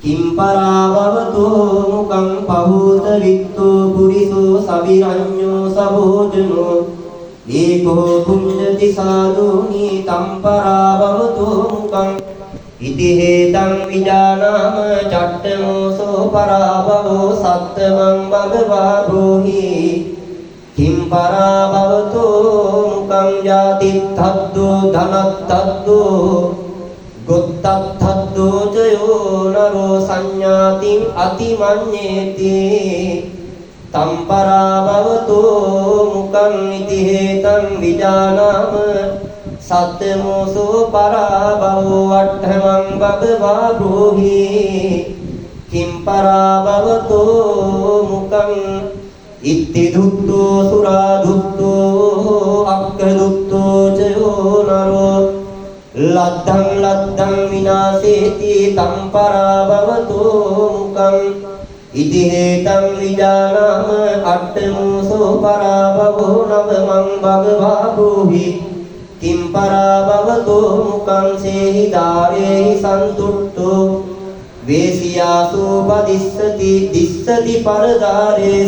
කිම් පරාභවතෝ මුකං පහූත විත්තෝ පුරිසෝ සවිරඤ්ඤෝ සභෝජනෝ ඒකෝ පුඤ්ඤති සාදුනි තම් පරාභවතෝ මුකං ඉති හේතං විජානාම චට්ඨමෝසෝ පරාභවෝ සත්තමං භගවා බ්‍රෝහි කිම් පරාභවතෝ මුකං ජාතිත්තද්දෝ ධනත්තද්දෝ ගොත්තත්තද්දෝ චයෝ නරෝ සංඥාතින් අතිමඤ්ඤේති තම් පරාභවතෝ මුකං ඉති හේතං විජානාම සත්තමෝසෝ පරාභවෝ අට්ඨමං භගවා බ්‍රෝහි කිම් පරාභවතෝ මුකං ඉත්ති දුත්තෝ සුරා දුත්තෝ අක්ඛ දුත්තෝ චයෝ නරෝ ලද්දං ලද්දං විනාශේති තම් පරාභවතෝ මුකං ඉති හේතං විජානාම අට්ඨමෝසෝ පරාභවෝ නවමං භගවා බ්‍රෝහි කිම් පරාභවතෝ මුකං සේහි දාරේහි සන්තුට්ඨෝ වේසියාසෝ පදිස්සති දිස්සති පරදාරේ.